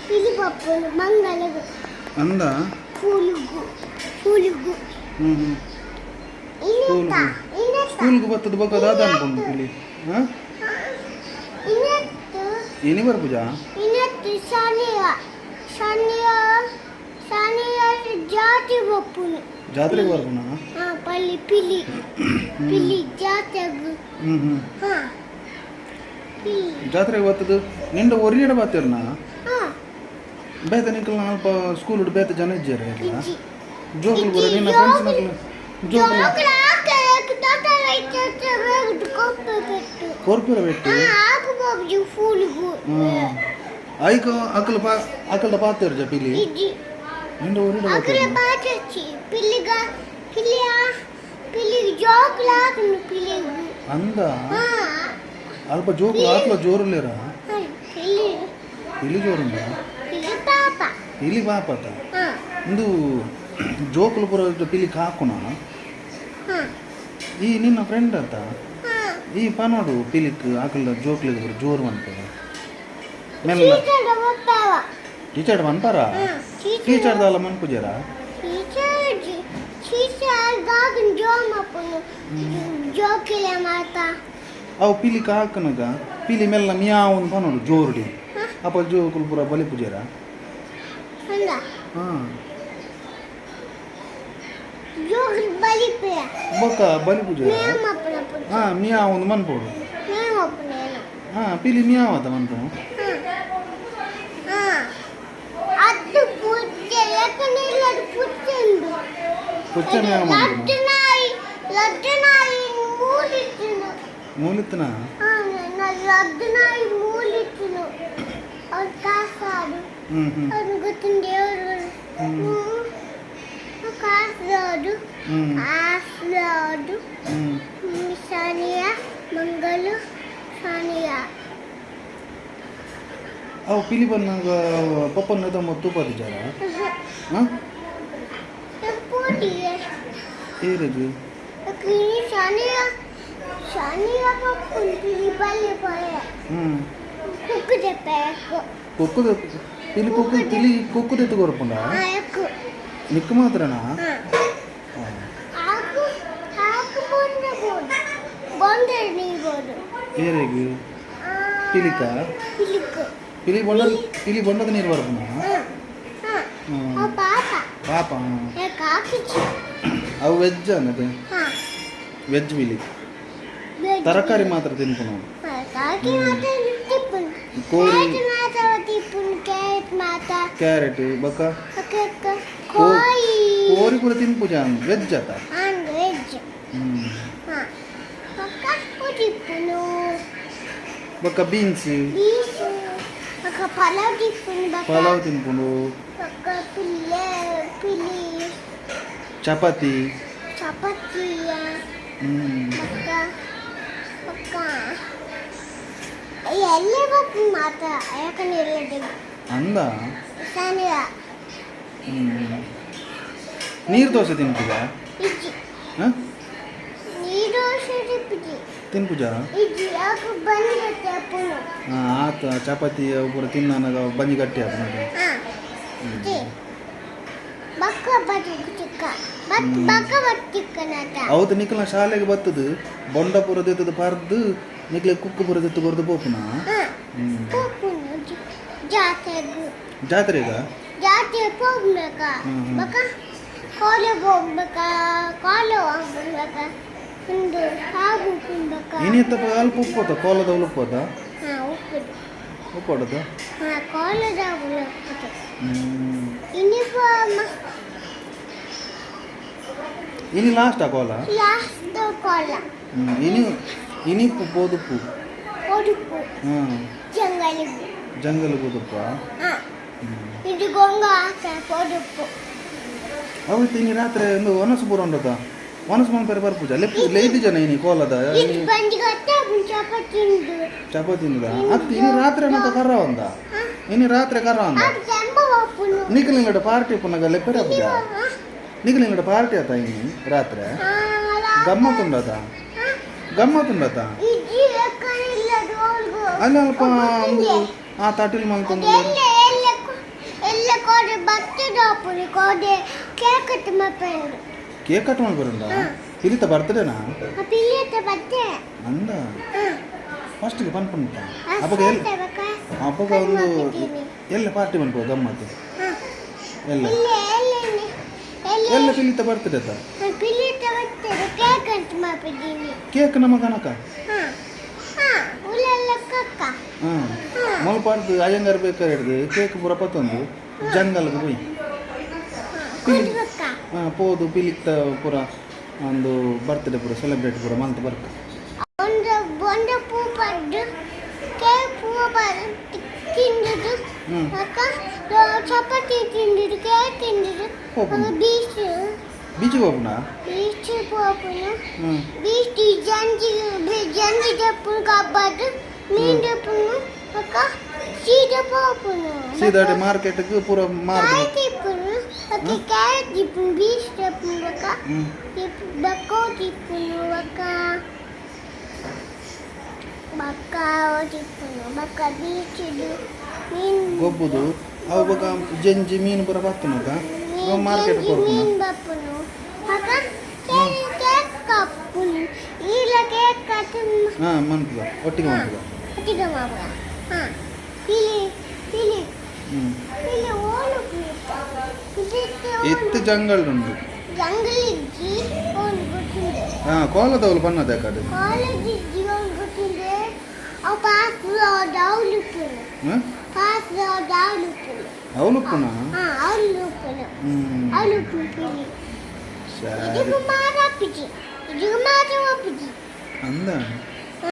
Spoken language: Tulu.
ಪಿಲಿ ಪಪ್ಪುನು ಮಂಗಲಗು. ಅಂದ. ಸ್ಕೂಲುಗು ಸ್ಕೂಲುಗು. ಹ್ಞೂ ಹ್ಞೂ. ಇನ್ನೆತ್ತ ಇನ್ನೆತ್ತ. ಸ್ಕೂಲ್ಗೆ ಬರ್ತದ ಬೊಕ್ಕ ದಾದ ಅನ್ಕೊಂಡು ಪಿಲಿ, ಹಾಂ? ಇನ್ನೆತ್ತು. ಏನಿ ಬರ್ಪುಜಾ? ಇನ್ನೆತ್ತು ಶನಿಯ ಶನಿಯ ಶನಿಯ ಜಾತಿ ಬಪ್ಪುನು. ಜಾತ್ರೆಗೆ ಬರ್ಪುನಾ? ಹಾ, ಪಲ್ಲಿ ಪಿಲಿ ಪಿಲಿ ಜಾತ್ರೆಗು. ಹ್ಞೂ ಹ್ಞೂ. ಹಾ, ಪಿಲಿ. ಜಾತ್ರೆಗೆ ಬರ್ತದ ನಿಂಡ ಒರಿಯಡ ಬಾತಿರ್ನ? ಹಾ. ಬೇತೆ ನಿಕ್ಕಲ್ ಅಲ್ಪ ಸ್ಕೂಲ್ ಬೇತೆ ಜನ ಇಜ್ಜಾರ ಇಲ್ಲ? ಇಜ್ಜಿ. ಜೋಕುಲು ಪೂರ ನಿನ್ನ ಫ್ರೆಂಡ್ಸ್ ನಕಲು ಜೋಕುಲು. ಜೋಕುಲು ಹಾಕಿ ತೋಟಲ ಇತ್ತೆ ಕೊಪ್ಪೆ ಪೆಟ್ಟು. ಕೊರ್ಪಿರ ಬೆಟ್ಟು. ಹಾ, ಆಕು ಬಾಬುಜಿ ಫೂಲಿಗು. ಹ್ಞೂ, ಐಕ ಅಕಲ್ ಪಾ ಅಕಲ್ದ ಪಾತಿರ್ಜ ಪಿಲಿ? ಇಜ್ಜಿ. ನಿಂಡ ಒರಿಯಡ ಅಕಲ ಬಾತಿರ್ನ? ಪಾಚಿ ಪಿಲಿಗ ಪಿಲಿಯ ಪಿಲಿ ಜೋಕುಲು ಹಾಕುನು ಪಿಲಿಗು. ಅಂದ. ಹಾ. ಅಲ್ಪ ಜೋಕುಲು ಆತ್ಲ ಜೋರುಲ್ಲೇರ? ಹಾ, ಪಿಲಿ. ಪಿಲಿ ಜೋರುಂಡ? ಪಿಲಿ ಪಾಪ. ಪಿಲಿ ಪಾಪತ? ಹಾ. ಇಂದು ಜೋಕುಲು ಪೂರ ಪಿಲಿ ಕಾಕುನ? ಹಾ. ಈ ನಿನ್ನ ಫ್ರೆಂಡ್ ಆತ? ಹಾ. ಈ ಪನೋಡು ಪಿಲಿಕ್ ಆಕಲ್ದ ಜೋಕ್ಲಿಗೆ ಪೂರ ಜೋರು ಮನ್ಪುನ ಮೆಲ್ಲ. ಟೀಚರ್ ಒಪ್ಪಾವ. ಟೀಚರ್ ಮನ್ಪಾರ? ಹಾ. ಟೀಚರ್ ದಾಲ ಮನ್ಪುಜೇರ? ಟೀಚರ್ ಟೀಚರ್ ದಾಗನ್ ಜೋ ಮಪ್ಪುನು ಜೋಕಿಲೆ ಮಾತಾ. ಅವು ಪಿಲಿ ಕಾಕನಗ ಪಿಲಿ ಮೆಲ್ಲ ಮಿಯಾವ್ ಅಂತ ಪನೋಡು ಜೋರುಡಿ, ಅಪ್ಪ ಜೋಕುಲು ಪೂರ ಬಲಿ ಪೂಜೇರ? ಅಂದ. ಹಾಂ. ಜೋಕುಲು ಬಲಿಪೆಯ. ಬೊಕ್ಕ ಬಲಿ ಪೂಜೇರ. ಮೇವ್ ಮಪ್ಪುನ. ಹಾಂ, ಮಿಯಾವ್ ಒಂದು ಮನ್ಪೋಡು. ಮೇವ್ ಮಪ್ಪುನೇನು? ಹಾಂ, ಪಿಲಿ ಮಿಯಾವ್ ಆತ ಮನ್ಪುನು. ಹಾ, ಅದು ಪುಚ್ಚೆ, ಯಾಕಂದ್ರೆ ಇಲ್ಲ, ಅದು ಪುಚ್ಚೆ ಉಂಡು. ಪುಚ್ಚೆ ಮಿಯಾವ್ ಲಡ್ಡು. ಮನ್ಪುನು. ನಾಯಿ, ಲಡ್ಡು ನಾಯಿ ಮೂಲಿತ್ತುನು. ಮೂಲಿತ್ತನ? ಹಾ, ಲಡ್ಡು ನಾಯಿ ಮೂಲಿತ್ತುನು, ಅವ್ನು ಕಾಸಾಡು. ಹ್ಞೂ ಹ್ಞೂ. ಅವ್ನು ಗೊತ್ತಿನ ದೇವರು. ಹ್ಞೂ. ಕಾಸಾಡು. ಹ್ಞೂ. ಕಾಸಾಡು. ಹ್ಞೂ. ಸಾನಿಯಾ ಮಂಗಲು ಸಾನಿಯಾ. ಅವು ಪಿಲಿ ಬಂದಾಗ ಪಪ್ಪನ ತಮ್ಮ ತೂಪದಿಜಾರ? ಹಾಂ. ಪೋಟಿಗೆ. ಏರಿದು? ಸಾನಿಯಾ ಸಾನಿಯಾ ಪಪ್ಪುನ್ ಪಿಲಿ ಬಲ್ಲೆ ಪೋಯ. ಹ್ಞೂ. ಕುಕ್ಕುದೆ ಪೇಕು. ಕೊಕ್ಕುದ ಪಿಲಿ ಕೊಕ್ಕು ಪಿಲಿ ಕೊಕ್ಕುದೆತ್ತು ಕೊರ್ಪುಂಡ? ಆಯಕು. ನಿಕ್ಕು ಮಾತ್ರನಾ? ಹಾಂ, ಹಾಕು ಹಾಕು, ಬಂದಬೋದು, ಬಂದರೆ ನೀಬೋದು. ಏರಿಗೆ? ಪಿಲಿಕ? ಪಿಲಿಕ್. ಪಿಲಿ ಬೊಂಡ, ಪಿಲಿ ಬೊಂಡದ ನೀರು ಬರ್ಪುನ? ಹಾಂ ಹಾಂ. ಹ್ಞೂ. ಪಾಪ. ಪಾಪ. ಕಾಕಿಚಿ. ಅವು ವೆಜ್ ಅನ್ನದೆ? ಹಾಂ. ವೆಜ್ ಪಿಲಿ, ತರಕಾರಿ ಮಾತ್ರ ತಿನ್ಪುನ. ಕಾಕಿ ಮಾತ್ರ ತಿಪ್ಪುನು. ಕೋರಿ. ಕ್ಯಾರೆಟ್ ಮಾತ್ರ ತಿಪ್ಪುನು, ಕ್ಯಾರೆಟ್ ಮಾತ್ರ. ಕ್ಯಾರೆಟ್ ಬೊಕ್ಕ? ಕೋಯಿ. ಕೋರಿ ಪೂರ ತಿನ್ಪುಜ, ವೆಜ್ ಆತ? ಆನ್ ವೆಜ್. ಹ್ಞೂ. ಹಾಂ, ಬೊಕ್ಕ ತಿಪ್ಪುನು. ಬೊಕ್ಕ ಬೀನ್ಸ್. ಬೀಸು, ಬೊಕ್ಕ ಪಲಾವ್ ತಿಪ್ಪುನು ಬೊಕ್ಕ. ಪಲಾವ್ ತಿನ್ಪುಂಡು. ಬೊಕ್ಕ ಪಿಲ್ಲೆ ಪಿಲಿ. ಚಪಾತಿ. ಚಪಾತಿ. ಹ್ಞೂ. ಬೊಕ್ಕ ಬೊಕ್ಕ ಎಲ್ಲೇ ಬಪ್ಪು ಮಾತ್ರ, ಯಾಕಂದ್ರೆ ಎಲ್ಲ. ಅಂದ. ಸಾನಿಯ. ಹ್ಞೂ, ನೀರು ದೋಸೆ ತಿನ್ಪುಜ? ಇಜ್ಜಿ. ಹಾಂ? ನೀರು ತಿಪ್ಪುಜಿ. ತಿನ್ಪುಜ? ಇಜ್ಜಿ, ಯಾಕೆ ಬಂದಿರುತ್ತೆ ಅಪ್ಪನು. ಹಾಂ, ಆತ ಚಪಾತಿ ಅವು ಪೂರ ತಿನ್ನನಾಗ ಬಂಜಿ ಗಟ್ಟಿ ಆತ. ಹಾಂ, ಬಕ್ಕ ಬಟ್ಟು ಚಿಕ್ಕ ಬಟ್ ಬಕ್ಕ ಬಟ್ ಚಿಕ್ಕನಾತ. ಅವತ್ತು ನಿಖಲ್ನ ಶಾಲೆಗೆ ಬತ್ತದು ಬೊಂಡ ಪೂರ ದೆತ್ತದು ಪರ್ದು ನಿಕ್ಲೆ ಕುಕ್ಕು ಪೂರ ದೆತ್ತು ಕೊರ್ದು ಪೋಪುನ? ಹಾಂ. ಹ್ಞೂ. ಪೋಪುನು ಜಾತ್ರೆಗು. ಜಾತ್ರೆಗ? ಜಾತ್ರೆ ಹೋಗ್ಬೇಕಾ. ಹ್ಮ್ ಹ್ಮ್. ಬಕ್ಕ ಕಾಲೇಜ್ ಹೋಗ್ಬೇಕಾ, ಕಾಲೇಜ್ ಹೋಗ್ಬೇಕಾ, ಒಂದು ಹಾಗು ತಿನ್ಬೇಕಾ. ಏನಿತ್ತಪ್ಪ ಅಲ್ಪ ಉಪ್ಪೋತ ಕೋಲದ ಉಪ್ಪೋತ? ಹಾಂ, ಉಪ್ಪುದು. ಉಪ್ಪೋಡದು. ಹಾಂ, ಕಾಲೇಜ್ ಉಪ್ಪುದು. ಹ್ಞೂ. ಯೂನಿಫಾರ್ಮ್. ಇನಿ ಲಾಸ್ಟ್ ಆ ಕೋಲ? ಲಾಸ್ಟ್ ಕಾಲ. ಹ್ಞೂ, ಇನಿ ಇನಿ ಪೋದುಪ್ಪು. ಉಡುಪು. ಹ್ಞೂ. ಜಂಗಲಿಗೆ. ಜಂಗಲ್ ಪೋದುಪ್ಪ. ಹಾಂ, ಇದು ಗೊಂಗ ಹಾಕ ಉಡುಪು. ಅವತ್ತು ಇನಿ ರಾತ್ರಿ ಒಂದು ಒನಸು ಪೂರ ಉಂಡತ ಒನಸು ಮನ್ಪೆರೆ ಬರ್ಪುಜ ಲೆಪ್ಪು ಲೇದಿ ಜನ ಇನಿ ಕೋಲದ. ಇದು ಬಂದಿಗತ್ತೆ ಚಪಾತಿ ತಿಂದು. ಚಪಾತಿ ತಿಂದ ಅತ್ತು ಇನಿ ರಾತ್ರಿ ಅನ್ನತ ಕರ್ರ ಒಂದ. ಇನಿ ರಾತ್ರಿ ಕರ್ರ ಒಂದ. ಅದು ಕೆಂಬ ಒಪ್ಪುನು. ನಿಖಲ್ ಪಾರ್ಟಿ ಪುನಗ ಲೆಪ್ಪೆರೆ ಪೂಜ. ನಿಖಲ್ ಪಾರ್ಟಿ ಆತ ಇನಿ ರಾತ್ರಿ ಗಮ್ಮತ್ತುಂಡತ, ಗಮ್ಮತ್ತುಂಡತ. ಇಜ್ಜಿ, ಇಲ್ಲ. ಅಲ್ಲಿ ಅಲ್ಪ ಒಂದು ಆ ತಟಿಲ್ ಮಲ್ತೊಂದು. ಎಲ್ಲ. ಎಲ್ಲ ಕೋಡೆ ಬರ್ತದೆ ಅಪ್ಪುನಿ ಕೋಡೆ ಕೇಕ್ ಕಟ್ ಮಾಡ್ಕೊಂಡು. ಕೇಕ್ ಕಟ್ ಮಾಡ್ಬರಂಡ? ಪಿಲಿತ ಬರ್ತಡೇನಾ? ಪಿಲಿತ ಬರ್ತೇ. ಅಂದ ಫಸ್ಟ್ಗೆ ಪನ್ಪುಂಟ ಅಪ್ಪಗ ಎಲ್ಲಿ ಅಪ್ಪಗ ಒಂದು ಎಲ್ಲ ಪಾರ್ಟಿ ಮನ್ಪುವ ಗಮ್ಮತ್ತು ಎಲ್ಲ. ಎಲ್ಲ ಪಿಲಿತ ಬರ್ತಡೆ ಅತ್ತ? ಪಿಲಿತ ಬರ್ತದೆ, ಕೇಕ್ ಕಟ್ ಮಾಡ್ಬಿದ್ದೀನಿ. ಕೇಕ್ ನಮ್ಮ ಕನಕ. ಹಾಂ ಹಾಂ, ಉಲ್ಲೆಲ್ಲ ಕಕ್ಕ. ಹಾಂ, ಮೊಲ್ಪಾಡ್ದು ಅಯ್ಯಂಗಾರ್ ಬೇಕಾರೆ ಹಿಡ್ದು ಕೇಕ್ ಪೂರ ಪತ್ತೊಂದು ಜಂಗಲ್ಗೆ ಪೋಯಿ. ಕೊಡ್ಬೇಕ. ಹಾಂ, ಪೋದು ಪಿಲಿಕ್ತ ಪೂರ ಒಂದು ಬರ್ತ್ಡೇ ಪೂರ ಸೆಲೆಬ್ರೇಟ್ ಪೂರ ಮಂತ್ ಬರ್ಕ. ಒಂದು ಒಂದು ಪೂ ಪಡ್ಡು ಕೇಕ್ ಪೂ ತಿಂದಿದ್ದು. ಹ್ಞೂ. ಅಕ್ಕ, ಚಪಾತಿ ತಿಂದಿದ್ದು, ಕೇಕ್ ತಿಂದಿದ್ದು. ಹೋಪುಂಡು. ಬೀಚ್. ಬೀಚಿಗೆ ಹೋಗುಣ. ಬೀಚ್ ಪೋಪುನು. ಹ್ಞೂ. ಬೀಚ್ ಜಂಜಿ ಜಂಜಿ ದಪ್ಪುನು, ಕಬ್ಬದು ಮೀನ್ ದಪ್ಪುನು, ಅಕ್ಕ ಸೀದಾ ಪೋಪುನು. ಸೀದಾ ಮಾರ್ಕೆಟ್ಗೆ ಪೂರ ಮಾರ್ದು. ತಿಪ್ಪುನು ಅಕ್ಕ, ಕ್ಯಾರೆಟ್ ತಿಪ್ಪುನು, ಬೀಚ್ ದಪ್ಪುನು ಅಕ್ಕ. ಹ್ಞೂ. ಬಕ್ಕೋ ತಿಪ್ಪುನು ಅಕ್ಕ, ಬಕ್ಕ ತಿಪ್ಪುನು ಬಕ್ಕ ಬೀಚ್ ಮೀನ್. ಗೊಬ್ಬುದು ಅವು ಬೊಕ ಜಂಜಿ ಮೀನು ಪೂರ ಬತ್ತುನಕ ಮಾರ್ಕೆಟ್ ಕೊರ್ಪುನ. ಮೀನ್ ಬಪ್ಪುನು ಅಕ್ಕ, ಕೇಕ್ ಕಪ್ಪುನು ಇಲ್ಲ, ಕೇಕ್ ಕಟ್. ಹಾಂ, ಮನ್ಪುಗ, ಒಟ್ಟಿಗೆ ಮನ್ಪುಗ. ಒಟ್ಟಿಗೆ ಮಾವ. ಹಾಂ, ಪಿಲಿ ಪಿಲಿ. ಹ್ಞೂ. ಪಿಲಿ ಓಲು. ಎತ್ತು ಜಂಗಲ್ ಉಂಡು. ಜಂಗಲ್ ಇಜ್ಜಿ, ಓಲು ಗೊತ್ತಿದೆ. ಹಾಂ, ಕೋಲದವಳು ಬನ್ನದ ಕಡೆ. ಕಾಲೇಜ್ ಇಜ್ಜಿ, ಓಲು ಗೊತ್ತಿದೆ. ಅವು ಪಾಸ್ ಡೌಲುಪ್ಪುನು. ಹಾಂ. ಪಾಸ್ ಡೌಲುಪ್ಪುನು. ಅವಳು ಪುನ. ಹಾಂ, ಅವಳು ಉಪ್ಪುನು. ಹ್ಞೂ. ಅವಳು ಉಪ್ಪು ಪಿಲಿ. ಸರಿ. ಇದಕ್ಕೆ ಮಾತಾಪಿಜಿ, ಇದಕ್ಕೆ ಮಾತಾಪಿಜಿ. ಅಂದ.